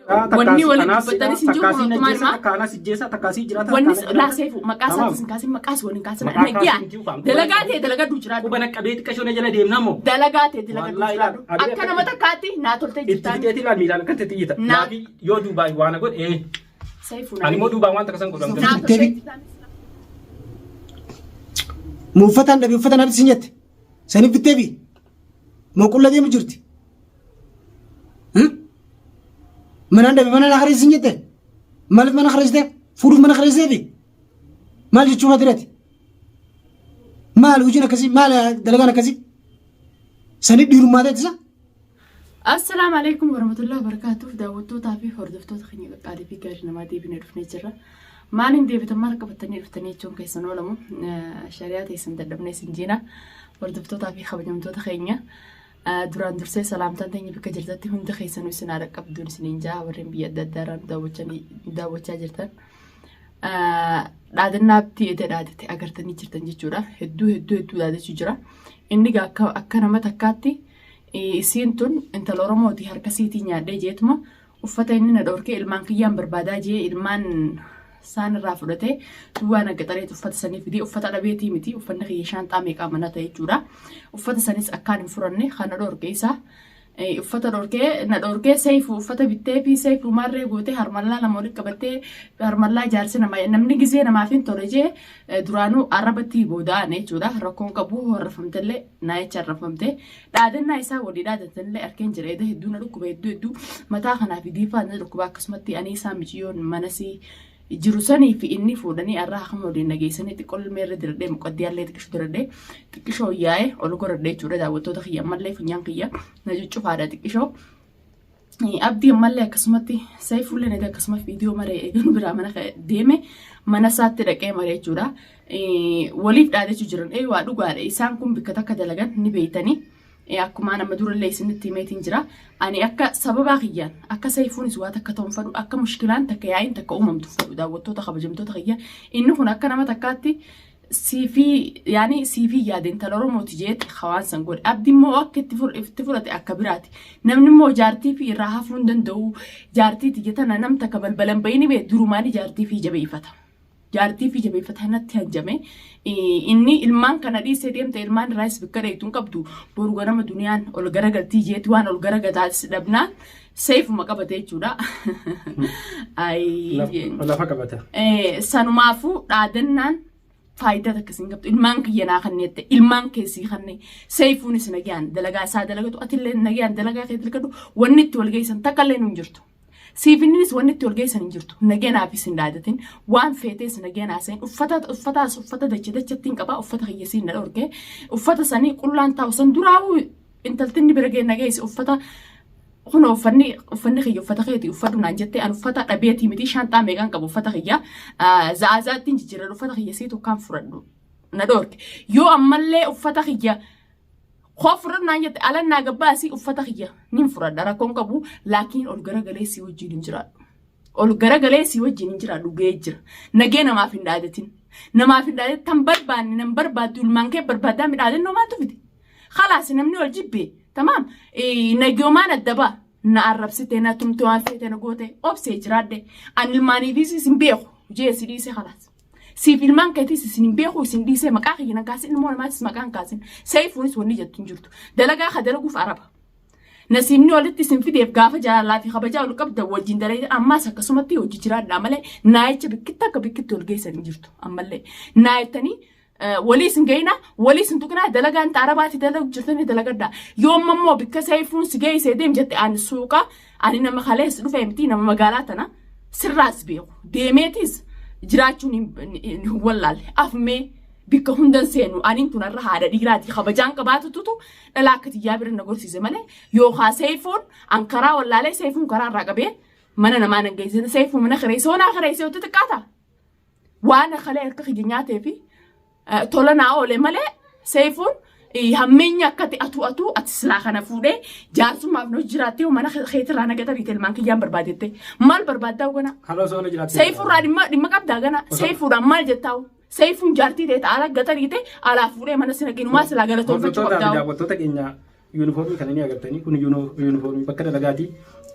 Wanni waliin dubbattanis hin jiru Takkaasii kun najjeessa, maal takkaanaa sijjeessa, takkaasii jiraata. Wanni takkaanaa jiraata. laaseefu maqaa Tamaam. isaatis hin kaasin, maqaas waliin kaasin. Maqaa Nagiyaa kaasin jiru kan- dalagaa ta'e dalagadhu jiraadhu. Quba naqqabee xiqqashoo na jala deemna moo? Dalagaa ta'e dalagadhu Wallaahi jiraadhu. ilaali. Akka nama takkaatti naa toltee Itti jirtaan. fixeetii ilaali miilaan akka itti xiyyita. Na- Naafi yoo duubaan waan godhe ee. Seefuu Ani immoo duubaan waan takka san godhamu. Naa toltee Deebi. jirtaan. Moo uffataan dhabe uffata naaf sin jette. Saniif bitteefi. Moo qulla deemu jirti. Manaan dhabe mana naa kareessi sin jette. Maaliif mana kareessite? Fuudhuuf mana kareessiteefi. Maal jechuu fatireeti? Maal hojiin akkasii? Maal dalagaan akkasii? Saniif dhiirummaa ta'e isa? Assalaamu alaikum warahmatullahi wabarakatuh. Daawwattootaa fi hordoftoota keenya qaqqaalii fi gaarii namaa deebinee dhufnee jirra. Maaliin deebitan, maal qabattanii dhuftanii jechuun keessan oolamu. Shari'aa teessan dadhabnee isin jiina. Hordoftootaa fi kabajamtoota keenya duraan dursee salaamtaan teenya bakka jirtatti hunda keessanuu isin haadha qabduun isiniin jaa, warreen biyya adda addaa irraa nu daawwachaa jirtan. Dhaadannaa abdii eda dhaadate agartanii jirtan jechuudha. Hedduu hedduu hedduu dhaadachuu jira. Inni gaa akka nama takkaatti isiin tun intala Oromooti, harka siitii nyaadhee jeetuma uffata inni na dhoorkee ilmaan kiyyaan barbaadaa jee ilmaan isaan irraa fudhatee duwwaa na gaxareet uffata sanii fidee. Uffata dhabeetii miti, uffanni kiyya shaanxaa meeqaa mana ta'e jechuudha. Uffata sanis akkaan hin furanne kana dhoorke isaa. Uffata dhoorkee na dhoorkee seefu uffata bittee fi seefu maarree gootee harmallaa lama walitti qabattee harmallaa jaarsi nama namni gizee namaaf hin tole jee duraanuu arrabatti booda'an jechuudha. Rakkoon qabu horrafamtellee naa jecha arrafamte dhaadannaa isaa walii dhaadatanillee arkeen jira. Eda hedduu na dhukkuba, hedduu hedduu mataa kanaa fi diifaa na dhukkuba. Akkasumatti ani isaa miciyyoon manasii jiru sanii fi inni fuudhanii arraa hakama waliin dhageessanii xiqqoo ilmee irra diradhee muqaddiyaallee xiqqisho diradhee xiqqishoo yaa'ee ol godhadhee jechuudha. Daawwattoota kiyya, ammallee funyaan kiyya na cuccufaadha xiqqishoo. Abdii ammallee akkasumatti seefuullee nadi akkasuma viidiyoo maree eeganu biraa mana deeme, mana isaatti dhaqee maree jechuudha. Waliif dhaadachuu jiran waa dhugaadha. Isaan kun bikka takka dalagan ni beeytanii. Akkuma nama durallee isinitti himeetiin jira. Ani akka sababaa kiyyaan akka seefuunis waa takka ta'uun fadhu, akka mushkilaan takka yaa'iin takka uumamtu fadhu. Daawwattoota kabajamtoota kiyya, inni kun akka nama takkaatti siifii yaani siifii yaade intala Oromooti jeeti hawaan san godhe. Abdi immoo akka itti fudhate akka biraati. Namni immoo jaartii fi irraa hafuu hin danda'u. Jaartii tiyya tana nam takka balbalan bayini bee durumaani jaartii fi jabeeffata. Jaartii fi jabeeffata natti hanjame. Inni ilmaan kana dhiisee deemte, ilmaan irraas bikka dheeytu hin qabdu. Boru ganama duniyaan ol garagaltii jeeti waan ol garagataas dhabnaan seefuma qabate jechuudha. Lafa qabata. Sanumaafuu dhaadannaan faayidaa takka siin qabdu. Ilmaan kiyya naa kanneette, ilmaan keessii kanne. Seefuunis nagayaan dalagaa isaa dalagatu, atillee nagayaan dalagaa kee dalagadhu. Wanni itti wal geessan takka illee nu hin jirtu. Siif innis wanni itti wal geessan hin jirtu. Nageenaafis hin dhaadatin. Waan feetees nageen haasa'in. Uffata uffataas uffata dacha dachatti hin qabaa. Uffata kiyya siin na dhorke. Uffata sanii qullaan taa'u san duraa'uu intaltinni bira gee nageessi uffata kun uffanni kiyya uffata keeti uffadhu naan jette. An uffata dhabeetii miti, shaanxaa meeqaan qabu uffata kiyya za'aa za'aatti jijjiirradhu, uffata kiyya sii tokkaan fudhadhu na dhorke. Yoo ammallee uffata kiyya koo fudhadhu naan jette, alan naa gabbaasii uffata kiyya nin fudhadha, rakkoon qabu, laakiin ol garagalee si wajjin hin jiraadhu. Ol garagalee si wajjin hin jiraadhu ga'ee jira. Nagee namaaf hin dhaadatin. Namaaf hin dhaadatin tan barbaanne nan barbaaddu ilmaan kee barbaadaa midhaadannoo maaltu fide? Khalaas, namni wal jibbe tamaam, nagyoomaan adda ba'a. Na arrabsite, na tumte, waan feete na goote, obsee jiraadhe. An ilmaaniifis isin beeku jee si dhiise, khalaas. Siif ilmaan keetiis isin hin beeku, isin dhiisee maqaa kiyya nan kaasin, ilmoo namaatis maqaan kaasin. Seefuunis wanni jettu hin jirtu. Dalagaa ka dalaguuf araba. Nasiibni walitti isin fideef gaafa jaalalaa fi kabajaa ol qabda wajjin dalaytan, ammaas akkasumatti hojii jiraadhaa malee naayicha bikkitti akka bikkitti ol geessan hin jirtu ammallee. Naayittanii walii isin gahina, walii isin tuqinaa, dalagaan ta arabaati dalagu jirtanii dalagadhaa. Yoo amma immoo bikka seefuun si geessee deem jette, ani suuqa ani nama kalees dhufee miti, nama magaalaa tana sirraas beeku deemeetis jiraachuun hin wallaalle afmee bikka hundan seenu. Aniin tun har'a haadha dhiiraati kabajaan qabaatututu dhalaa akka tiyyaa bira na gorsiise malee yookaan seefuun an karaa wallaalee seefuun karaa irraa qabee mana namaa nan geessine. Seefuu mana kireessee onaa kireessee hojii xiqqaata. Waan kalee harka kiyya nyaatee fi tola naa oole malee seefuun hammeenya akkati atu ati silaa kana fuudhee jaarsummaaf nu jiraattee mana keetirraa na gatariite ilmaan kiyyaan barbaadette maal barbaaddaa gana? Haloo soona jiraattee. Seefuurraa dhimma qabdaa gana? Seefuudhaan maal jettaa? Seefuun jaartii ta'e alaa gatariite alaa fuudhee mana sina ginumaa silaa galatoonfachuu Hordoftoota fi qabdaa. daawwattoota keenya, yuunifoormii kana ni agartanii. Kun yuunifoormii bakka dalagaati.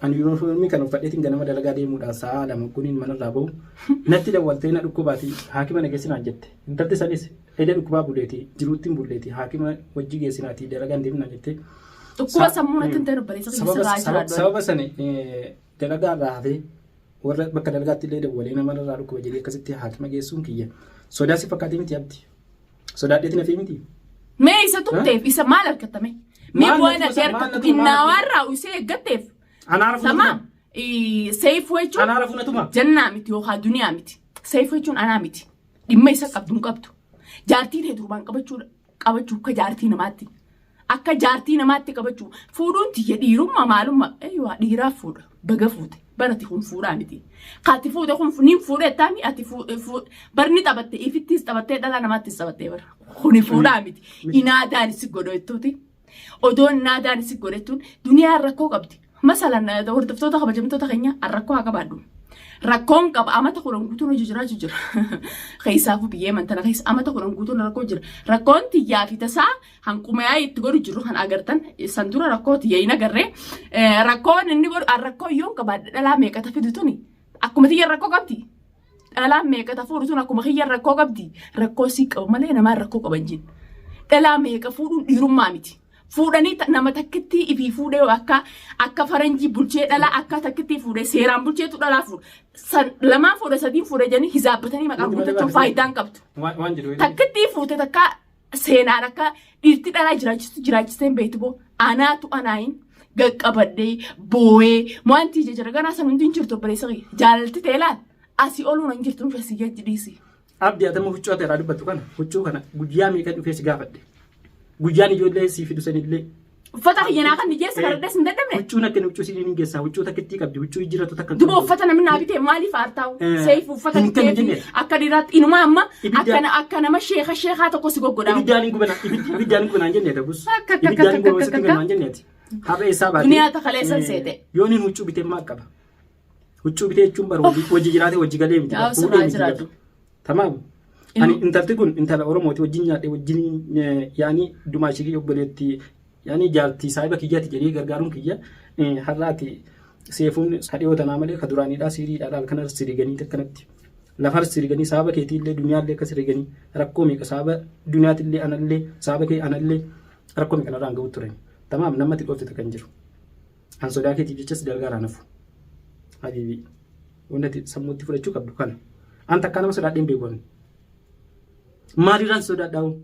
Ani yuunifoormii kana uffadheetiin ganama dalagaa deemuudhaan sa'a 2 guniin manarraa bahu natti dawwaltee na dhukkubaati haakima na geessinaan jette. Intalti sanis eda dhukkubaa buleeti jiruutti hin bulleeti haakima wajji geessinaati dalagaan deemnaan jette. Dhukkuba sammuu natti hin ta'in obboleessa kiyya sirraa jiraadhu. Sababa sani dalagaa irraa hafee warra bakka dalagaatti illee dawwalee namarraa dhukkuba jedhee akkasitti haakima geessuun kiyya. Sodaa si fakkaatee miti abdi. Sodaadheetiin hafee miti. Mee isa tuqxeef isa maal argatta mee? Mee Maal bu'aan natti ati gosa- maal argattu natti- maal innaawaa irraa isee eeggatteef. Anaara Tamaam. funatuma. Seefuu jechuun Anaara funatuma. jannaa miti yookaan duniyaa miti. Seefuu jechuun anaa miti. Dhimma isa qabdu hin qabdu. Jaartii ta'e durbaan qabachuu qabachuu akka jaartii namaatti. Akka jaartii namaatti qabachuu. Fuudhuun tiyya dhiirummaa maalummaa eeyyuu dhiiraaf fuudha. Baga fuute. Barati kun fuudhaa miti. Kaati fuute kun niin fuudhee taami ati barni taphatte ifittis taphattee dhalaa namaattis taphattee bara. Kuni fuudhaa miti. Inaadaan si godhettuuti. Odoon inaadaan si godhettuun duniyaan rakkoo qabdi. Masalan hordoftoota kabajamtoota keenya rakkoo haa qabaadhu. Rakkoon qaba amata 10 guutuun hojii jiraachuu jira. Keessaafuu biyyee mantana keessa amata 10 guutuun rakkoo jira. Rakkoon tiyyaa fi tasaa hanqumayaa itti godhu jiru kan agartan san dura rakkoo tiyya hin agarree. Rakkoon inni godhu rakkoo yoon qabaadhe dhalaa meeqata fidu tuni akkuma tiyya rakkoo qabdi. Dhalaan meeqata fuudhu tun akkuma kiyya rakkoo qabdi. Rakkoo sii qabu malee namaan rakkoo qaban jin. Dhalaa meeqa fuudhuun dhiirummaa miti. Fuudhanii nama takkittii ifii fuudhee akka akka faranjii bulchee dhalaa akka takkittii fuudhee seeraan bulcheetu dhalaa fuudha. San lamaan fuudhe sadiin fuudhe jedhanii hizaabbatanii maqaa guuttachuun faayidaan qabdu. Waan jedhu. Takkittii fuute takka seenaan akka dhiirti dhalaa jiraachistu jiraachistee hin beektu boo anaatu anaayin gaqqabadhee boo'ee wanti ija jira ganaa san hundi hin jirtu obboleessa kiyya jaalalti ta'e laal asii oluu hin jirtu nuuf asii gadi dhiisi. Abdi atama huccuu ati irraa dubbattu kana huccuu kana guyyaa meeqa dhufee si gaafadhe. Guyyaan ijoollee sii fidu sanillee Uffata kiyya naa kan mijeessa kadhadhees hin dadhabne. Huccuun akka huccuu siin hin geessaa huccuu takkittii qabdi huccuu jijjiiratu takka hin Duba qabdu. uffata namni naa bitee maaliif aartaa'u? Seefu uffata Hin kennu bitee jenne. akka dhiiraatti inuma amma Ibidda- akka akka nama sheeka sheekaa tokko si goggodhaa. Ibiddaan hin gubana ibiddaan hin gubanaan jenne ta'us. Akka- akka- Ibiddaan hin akka- gubana sitti akka- gubanaan jenneeti. Har'a eessaa baate? Duniyaa takaleessan seete. Yoon hin huccuu bitee maal qaba? Huccuu bitee jechuun bara hojii jiraate hojii galee miti. Yaa, Fuudhee sirraa miti jiraatu. Tamaam. Ani intalti kun intala Oromooti wajjin nyaadhe wajjin yaani dumaashii obboleetti yaani jaartii saahiba kiyyaati jedhee gargaaruun kiyya har'aati seefuun hadhiyoo tanaa malee ka duraaniidhaa siiriidhaa laal kana siriganii akkanatti lafar siriganii sababa keetiillee duniyaallee akka siriganii rakkoo meeqa sababa duniyaatillee anallee sababa kee anallee rakkoo meeqa narraan ga'u turan. Tamaam namatti dhoofte kan jiru. An sodaa keetiif jechas dalgaa irraa nafu. Habiibii. Wanti sammuutti fudhachuu qabdu kana. An takkaa nama sodaadheen beeku ani. Maalirraan sodaadhaa hoo?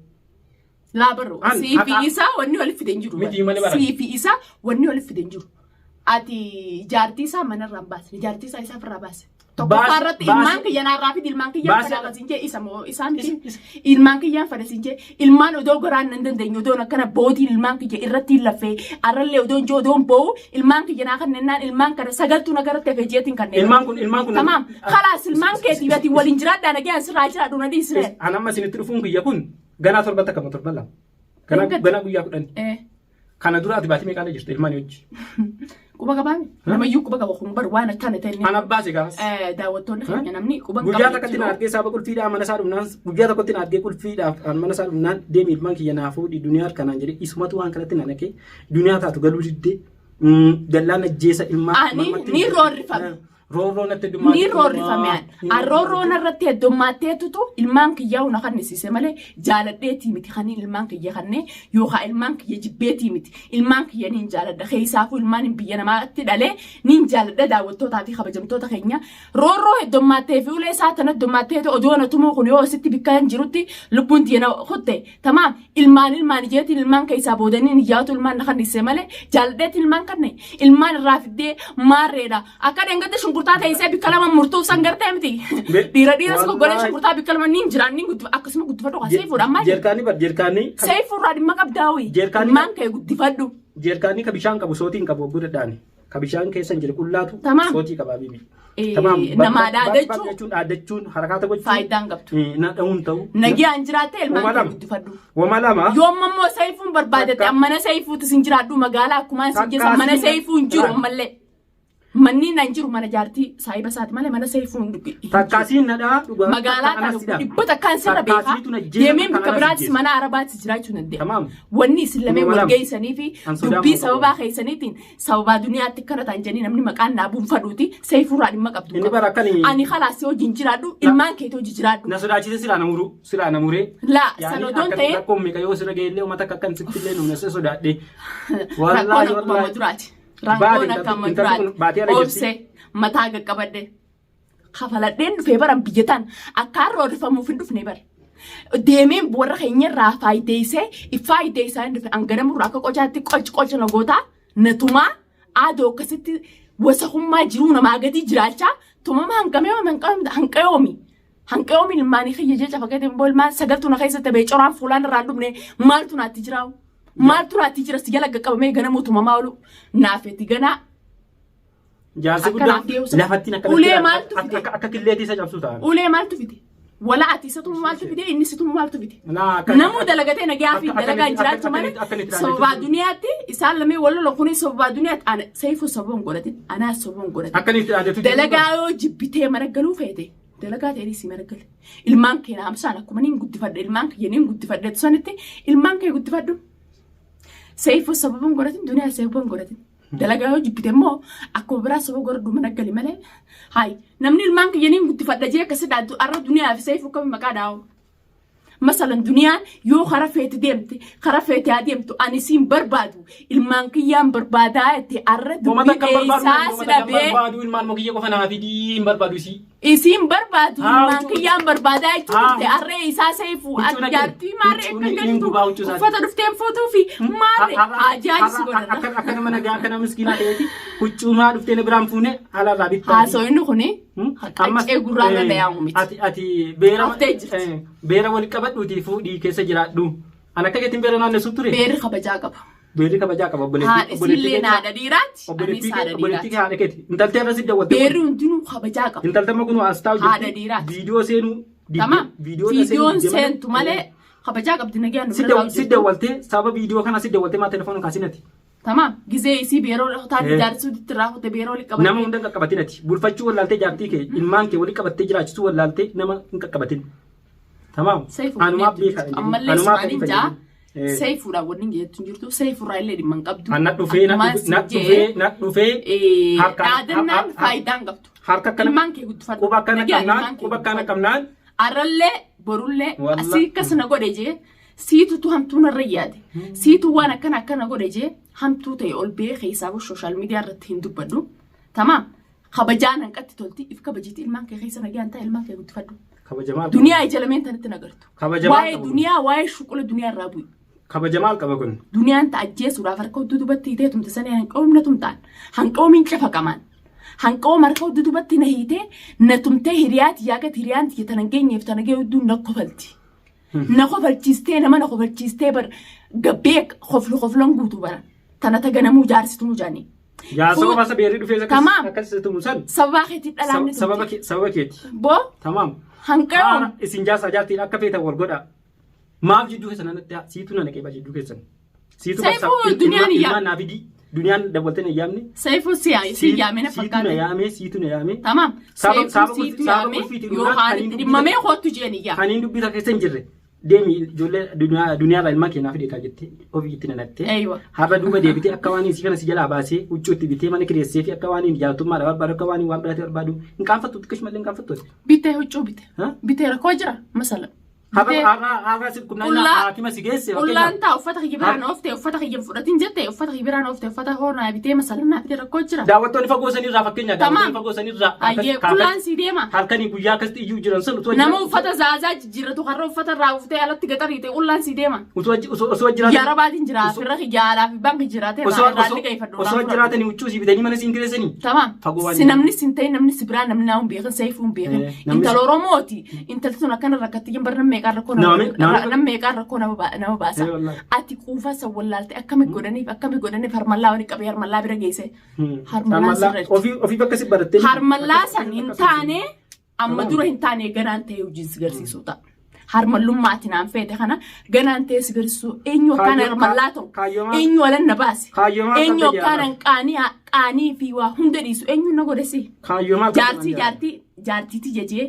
Laa barru. An Sii fi haqa- isaa wanni walitti fide hin jiru. Miti malee bara. Sii fi isaa wanni walitti fide hin jiru. Ati jaartii isaa manarraa hin baasne. Jaartii isaa isaaf irraa baase. Tokkoffaa irratti ilmaan kiyya naarraa fidi ilmaan kiyya fadhaa kan jee isa moo isaa miti. Ilmaan kiyyaan fadha siin jee ilmaan odoo garaan nan dandeenye odoon akkana bootiin ilmaan kiyya irratti hin lafee arrallee odoon joo odoon boo'u ilmaan kiyya naa kannennaan ilmaan kana sagaltuu na garatti hafee jeetiin kanneen. Ilmaan kun ilmaan kun Tamaam kalaas ilmaan keetii ati waliin jiraadhaa nagayaan sirraa jiraadhu na dhiisiree. An amma isinitti dhufuun kiyya kun ganaa torban takka moo torban lama. Ganaa Eeggadhu. ganaa guyyaa 10. Kana dura ati baatii meeqaalee jirta ilmaan hojii. Quba qabaami. Namayyuu quba qaba kun bar waan akkana ta'e. An abbaa si gaafas. Daawwattoonni keenya namni quba hin Guyyaa qabne takkatti jiru. na argee saaba qulfiidhaa mana isaa dhumnaan guyyaa tokkotti na argee qulfiidhaaf an mana isaa dhumnaan deemi ilmaan kiyya naa fuudhi duniyaa harkanaan jedhe isumatu waan kanatti na naqee duniyaa taatu galuu diddee dallaan ajjeesa ilmaan Ani ni roorrifame. Roorroo natti heddummaatee. Ni roorrifame an. An roorroo narratti heddummaatteetutu ilmaan kiyyaa na kannisiise malee jaaladheetii miti kaniin ilmaan kiyya kannee yookaan ilmaan kiyya jibbeetii miti. Ilmaan kiyya niin jaaladha. Keessaafuu ilmaan hin biyya namaatti dhalee niin jaaladha daawwattootaa fi kabajamtoota keenya. Roorroo heddummattee fi ulee isaa tana heddummatteetu odoo na tumuu kun yoo asitti bikka hin jirutti lubbuun tiyya na kutte. Tamaam ilmaan ilmaan ijeetiin ilmaan keessaa boodaniin iyyaatu ilmaan na kannisse malee jaaladheetiin ilmaan kanne ilmaan irraa fiddee maarreedha. Akka dheengadda shunkurtaa teessee bikka lama murtuuf san gartee miti. Dhiira dhiira si goggolee shunkurtaa bikka lama niin jiraan niin guddif akkasuma guddifadhu kaa seefuudha ammaa. Jeerkaanii bar jeerkaanii. Seefuurraa dhimma qabdaa hoyi. Jeerkaanii- Ilmaan kee guddifadhu. Jeerkaanii ka bishaan qabu sootii hin qabu hogguu dadhaani. Ka bishaan keessa hin jiru qullaatu Tamaam. sootii qaba bibi. Namaa dhaadachuu- jechuun dhaaddachuun harakaata gochuun. Faayidaa hin qabdu. Na dha'uun ta'u. Nagiyaan jiraattee ilmaan Wama kee lama. guddifadhu. Wama lama. Yoom ammoo seefuun barbaadatte Takka- mana seefuuti sin jiraadhu magaalaa akkumaan sin Takka geessa mana asiin- seefuu hin jiru ammallee. Manni nan jiru mana jaartii saahiba isaati malee mana seefuu hin dhugi. Takkaasiin nadhaa dhugaa. Magaalaa tana dhibba takkaan sirra beekaa. Takkaasiitu na jeeqa, Deemeen bakka takkaan biraatis ajjeesa. mana arabaattis jiraachuu danda'a. Tamaam. Wanni isin lameen Kuma wal lama. geessanii fi An sodaa dubbii maal sababaa keessaniitiin sababaa duniyaatti akkana ta'an jedhanii namni maqaan naa buunfadhuuti seefuurraa dhimma qabdu. Inni bara akkani- Ani khalaas si wajjin jiraadhu ilmaan keetii hojii jiraadhu. Na sodaachise silaa na muruu silaa na muree. Laa Yaani sana odoon akka ta'e rakkoon meeqa yoo sirra ga'e illee uummata akka akkan sitti illee nuuf na sodaadhe. rakkoon Wallaahi akkuma wallaahi. duraati. Baate Rakkoon akka amma intalli kun baatee duraati. ala jirti. Obse mataa qaqqabadhe. Kafaladheen dhufee baran biyya tan akka har'a odeeffamuuf hin dhufne bara. Deemeen warra keenya irraa faayideessee faayideessaa hin dhufe hanganamurraa akka qocaatti qoci qoci na gootaa na tumaa aadoo akkasitti wasahummaa jiruu namaa gadi jiraachaa tumama hanqamee hanqayoomi. Hanqayoomi ilmaanii kiyya jecha fakkeetiin immoo ilmaan sagaltu na keessatti ba'e coraan fuulaan irraa hin dhufne maaltu naatti jiraa'u? Maaltu naatti jira si jala qaqqabamee ganamuu tumamaa oolu naafeeti ganaa Jaarsi Akka guddaan naaf deebisu. lafattiin akka Ulee maaltu fide? akka killeetii isa cabsuu ta'an. Ulee maaltu fide? Wala ati isa tumu maaltu fide? Inni si tumu maaltu fide? Naa akka- Namuu dalagatee nagaa fi akka- dalagaa akka- jiraachuu akka- malee akka itti sababaa dhaabee duniyaatti isaan lameen wal lola kunis sababaa duniyaatti ana seefuu sababa hin godhatin anaas sababa hin godhatin. Akka inni itti dhaadetu Dalagaa yoo jibbitee mana galuu feete dalagaa ta'ee si mana gale. Ilmaan kee naamsaan akkuma niin guddifadhe ilmaan kiyya niin guddifadhe sanitti ilmaan kee guddifadhu. Seefuu sababa hin godhatin duniyaa sababa hin godhatin. Dalagaa yoo jibbite immoo akkuma biraa sababa godhadhu mana gali malee. Hayi namni ilmaan kiyya niin guddifadha jee akkasi dhaaddu arra duniyaa fi seefuu kami maqaa dhaa'u. Masalan duniyaan yoo kara feete deemte kara feete haa deemtu ani siin barbaadu ilmaan kiyyaan barbaadaa jette arra Uummata dubbii akka barbaadu eessaa si uummata akka dhabee barbaadu ilmaan kiyya qofa naa fidii hin barbaadu isii. isiin barbaadu Haa, ilmaan huccuu- kiyyaan barbaadaa jechuun Haa, dhufte arree isaa seefu huccuu naqee. jaartii maarree Huccuun akka hin galtu gubaa huccuu isaati. uffata dhufteen fuutuu fi maarree haajaa si godhata. Akka nama nagaa akka nama miskiinaa ta'eeti huccuumaa dhuftee na biraan fuune alaarraa bittaa. Haasawinni kuni qaccee gurraarra dhayaamu miti. Ati ati beera Haftee jirti. beera wal qabadhuutii fuudhii keessa jiraadhu. An akka keetiin beera naannessu ture. Beerri kabajaa qaba. Beerri kabajaa qaba obboleettii. Haadha isiillee haadha dhiiraati. Anis Obboleettii haadha obboleettii dhiiraati. haadha keeti. Intaltee irra si dawwatte. Beerri hundinuu kabajaa qaba. Intaltee amma kun as taa'u Haadha dhiiraati. Viidiyoo seenuu. Tamam. Viidiyoon seentu malee kabajaa qabdi nagaan nu bira taa'u Si jirtu. dawwaltee sababa viidiyoo kana si dawwaltee maa telefoona kaasinati. Tamam. Gizee isii beeroo taate Eh. jaarsuu itti raafute beeroo walitti Nama qabatte. hunda hin qaqqabatin ati. Bulfachuu wallaaltee jaartii kee ilmaan kee walitti qabattee jiraachisuu wallaaltee nama hin qaqqabatin. Tamaam. Seefuu Anumaaf beeka. Ammallee Anumaaf sumaaniin beeka. jaa. Eh. Seefuudhaan wanni jettu hin jirtu. Seefuurraa illee dhimma hin qabdu. An na dhufee na Akkumaan dhufee si na jee, dhufee na dhufee eh, harkaan- dhaadannaan faayidaa hin qabdu. harka akkana Ilmaan kee guddifadhu. quba akkana Nagaan qabnaan ilmaan kee quba akkana guddifadhu. qabnaan Arrallee borullee Walla- asii akkas na godhe jee siitutu hamtuu narra yaade. Siitu waan akkana akkana godhe jee hamtuu ta'e ol bee keessaa sooshaal miidiyaa irratti hin dubbadhu. Tamaam. Kabajaan hanqatti tolti if kabajiti ilmaan kee keessa nagaan ta'a ilmaan kee guddifadhu. kabajamaa qaba. Duniyaa ija lameen tanatti nagartu. Kabajamaa Waa'ee qaba kun. duniyaa waa'ee shuqula duniyaa irraa bu'i. Kabajamaa qaba kun. Duniyaan ta ajjeesuudhaaf harka hudduu dubatti hiitee tumte sanii hanqoomna tumtaan hanqoomiin cafaqamaan hanqoom harka hudduu dubatti na hiitee na tumtee hiriyaati yaagat hiriyaan tiyya tana hin geenyeef tana gahee hudduu na kofalti. Na kofalchiistee nama na kofalchiistee bar gabbee koflu koflan guutuu bara tana ta ganamuu jaarsituu jaanii. Yaa sababa isa beerri dhufee akkas Tamaam. akkas tumu san Sababaa keetiin dhalaanni sababa tumte. sababa keeti. Boo Tamaam. hanqoom Haara isin jaarsa jaartiin akka feetan wal godha. Maaf jidduu keessan natti siitu na naqee jidduu keessan. Siitu Seefuu bakka- duniyaan hin ilmaan naa fidii duniyaan dawwaltee na yaamne. seefuu si yaamina Siitu na fakkaate. yaame siitu na yaame. Tamam. Sababa- Seefuu sababa siitu sababa yaame qulfiitiin dhumnaan yookaan kan hin itti dhimmamee kootu jeen iyyaa. Kan hin dubbisa keessa hin jirre. Deemi ijoollee duniyaarraa ilmaan kee naa fideetaa jettee ofii itti nanattee. Eeywa. Har'a duuba deebitee akka waan isii kana si jalaa baasee huccuu itti bitee mana kireessee fi akka waan jaartummaadha barbaadu akka waan waan biraatti barbaadu hin qaanfattu xiqqeesh malee hin qaanfattu. Bitee huccuu bite. Ha? Bitee rakkoo jira masala. Har'a Bitee har'a har'a si Qullaa- qunnaa haakima si geesse qullaan taa uffata kiyya biraan oofte uffata kiyya hin fudhatin jette uffata kiyya biraan oofte uffata hoonaa bitee masala naa bitee rakkoo jira. Daawwattoonni fagoo sanirraa fakkeenyaa daawwattoonni Tamaam. fagoo sanirraa Ayyee qullaan si deema. halkanii guyyaa akkasitti iyyuu jiran sun utuu Nama uffata zaazaa jijjiirratu har'a uffata irraa uffitee alatti gaxariite qullaan si deema. utuu osoo osoo jiraatan Yaa rabaatiin jira firra kiyya alaa fi banki jiraate osoo irraa osoo ni gaifadhu. osoo jiraatanii huccuu si bitanii mana siin kireessanii. Tamam. Fagoo waan Si hin namni sin ta'in namni si biraa namni naa hin beekin seefuu hin beekin. Eh, namni Intala Oromooti. Intalti sun akkana rakkatti jimbar nam meeqaan rakkoo nama nam meeqaan rakkoo nama nama baasa. Eh, wallahi. Ati quufa san wallaalte akkami godhaniif akkami godhaniif harmallaa wali qabee harmallaa bira geesse. Harmallaa sirra jirti. Ofii ofii bakka si barattee. Harmallaa san hin taane amma Tamam. dura hin taane ganaan ta'e hojiin si garsiisuu ta'a. Harmallummaa ati naan feete kana ganaan ta'ee si garsiisuu eenyu akkaan harmallaa ta'u eenyu alan na baase eenyu akkaan qaanii qaanii fi waa hunda dhiisu eenyu na godhe si. Jaartii jaartii jaartiiti jejee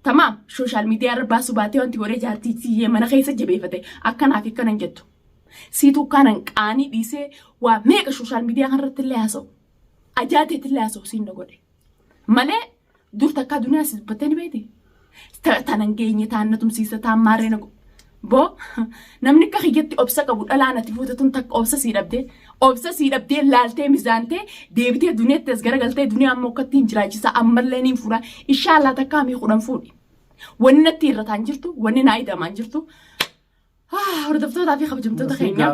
tamaam sooshaal miidiyaa irra baasuu baatee wanti godhee jaartii tiyyee mana keessa jabeeffate akkanaa fi akkana hin jettu. Siitu akkaan qaanii dhiisee waa meeqa sooshaal miidiyaa kanarratti illee haasa'u. Ajaateetti illee haasa'u siin na godhe. Malee dur takkaa duniyaa si dubbattee ni beekti. Tanan geenye taan na tumsiisa taan maarree na Boo namni akka kiyyatti obsa qabu dhalaan ati fuute tun takka obsa sii dhabdee obsa sii dhabdee laaltee mizaantee deebitee duniyaatti as garagaltee duniyaa ammoo akkatti hin jiraachisa ammallee niin fuudha inshaallah takkaa mii kudhan fuudhi. Wanni natti irrataan jirtu wanni naa idamaan jirtu. Hordoftootaa fi kabajamtoota keenya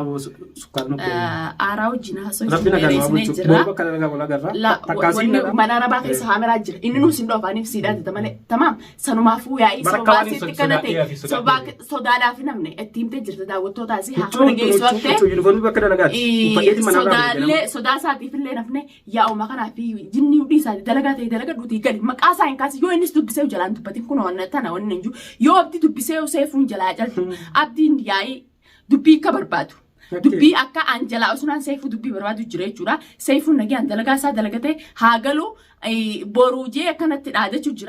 aaraa wajjin haasoo Rabbi nagaa nu haa bulchu. jira. Boru bakka dalagaa wal agarra. La Takkaa siin wanni dhaqa. mana arabaa keessa kaameraa jira. Inni nuus hin dhoofaaniif siidhaa jeta malee. Tamaam sanumaafuu yaa'ii Bakka sababaa waan hin sitti kana ta'e sodaadhee fi sodaadhee. sodaadhaaf namni itti himtee jirta daawwattootaas haa Huccuu kana geessu haftee. huccuu yuunifoormii bakka dalagaati. Uffadheeti manaa irraa Sodaallee sodaa isaatiif illee nafne yaa'uma kanaa fi jinni hudhii isaati dalagaa ta'e dalaga dhuutii gali maqaa isaa hin kaasi yoo innis dubbisee jalaan dubbatin kun wanna tana wanni hin jiru yoo abdii dubbisee seefuun jalaa caltu abdiin yaa'ii dubbii akka barbaadu. Dubbii akka an jalaa osunaan seefuu dubbii barbaadu jira jechuudha. Seefuun nagaan dalagaa isaa dalagatee haa galu boruu jee akkanatti dhaadachuu jira.